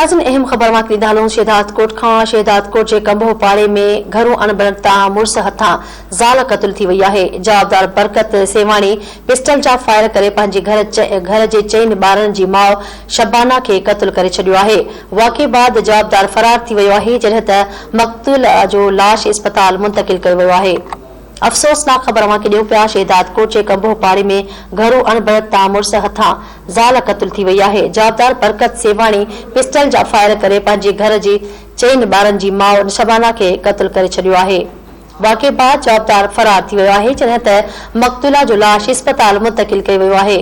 ناظرين اهم خبر اوهان کي ڏيندا هلون شهدادڪوٽ کان شهدادڪوٽ جي ڪنبوهه پاڙي ۾ گهرو اڻبڻت تان مڙس هٿان زال قتل ٿي وئي آهي جوابدار برڪت سيواڻي پسٽل جا فائر ڪري پنهنجي گهر گهر جي چئن ٻارن جي ماء شبانه کي قتل ڪري ڇڏيو آهي واقعي بعد جوابدار فرار ٿي ويو آهي جڏهن ته مقتول جو لاش اسپتال منتقل ڪيو ويو آهي. افسوسناڪ خبر اوهان کي ڏيون پيا شهدادڪوٽ جي ڪنبوهه پاڙي ۾ گهرو اڻبڻت تان مڙس هٿان زال قتل ٿي وئي آهي جوابدار برڪت سيواڻي پسٽل جا فائر ڪري پنهنجي گهر جي چئن ٻارن جي ماء شبانه کي قتل ڪري ڇڏيو آهي واقعي بعد جوابدار فرار ٿي ويو آهي جڏهن ته مقتوله جو لاش اسپتال منتقل ڪيو ويو آهي.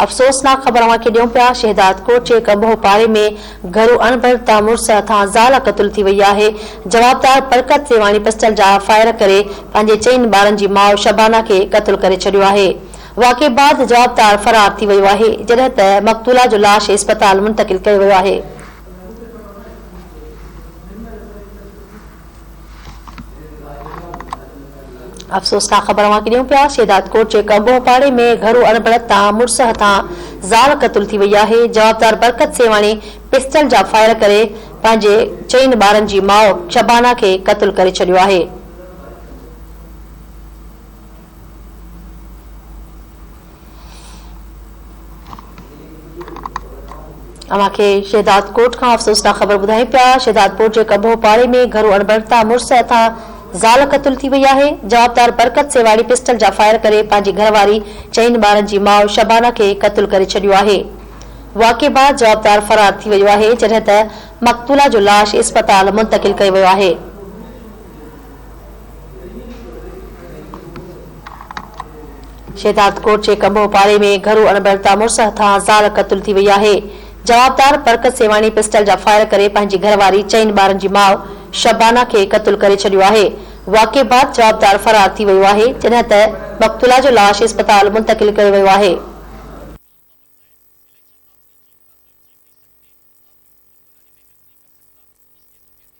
افسوسناڪ خبر اوهان کي ڏيون پيا شهدادڪوٽ جي ڪنبوهه پاڙي ۾ گهرو اڻبڻت تان مڙس هٿان زال قتل ٿي وئي آهي جوابدار برڪت سيواڻي پسٽل جا فائر ڪري پنهنجي چئن ٻارن جي ماء شبانه کي قتل ڪري ڇڏيو آهي واقعي بعد جوابدار فرار ٿي ويو آهي جڏهن ته مقتوله جو لاش اسپتال منتقل ڪيو ويو آهي. افسوسناڪ خبر اوهان کي ڏيون پيا شهدادڪوٽ جي ڪنبوهه پاڙي ۾ گهرو اڻبڻت تان مڙس هٿان زال قتل ٿي وئي آهي جوابدار برڪت سيواڻي پسٽل جا فائر ڪري پنهنجي چئن ٻارن جي ماء شبانه کي قتل ڪري ڇڏيو آهي. اوهان کي شهدادڪوٽ کان افسوسناڪ خبر ٻڌايون پيا، شهدادپور جي ڪنڀو پاڙي ۾ گهرو اڻبڻت تان مڙس هٿان زال قتل ٿي وئي آهي، جوابدار برڪت سيواڻي پسٽل جا فائر ڪري پنهنجي گهر واري چئن ٻارن جي ماء شبانه کي قتل ڪري ڇڏيو آهي، واقعي بعد جوابدار فرار ٿي ويو آهي، جڏهن ته مقتوله جو لاش اسپتال منتقل ڪيو ويو آهي. شهدادڪوٽ جي ڪنبوهه پاڙي ۾ گهرو اڻبڻتا مڙس هٿان زال قتل ٿي وئي آهي. جوابدار برڪت سيواڻي پسٽل جا فائر ڪري پنهنجي گهرواري چئن ٻارن جي ماء شبانه کي قتل ڪري ڇڏيو آهي. واقعي بعد جوابدار فرار ٿي ويو آهي، جڏهن ته مقتوله جو لاش اسپتال منتقل ڪيو ويو آهي.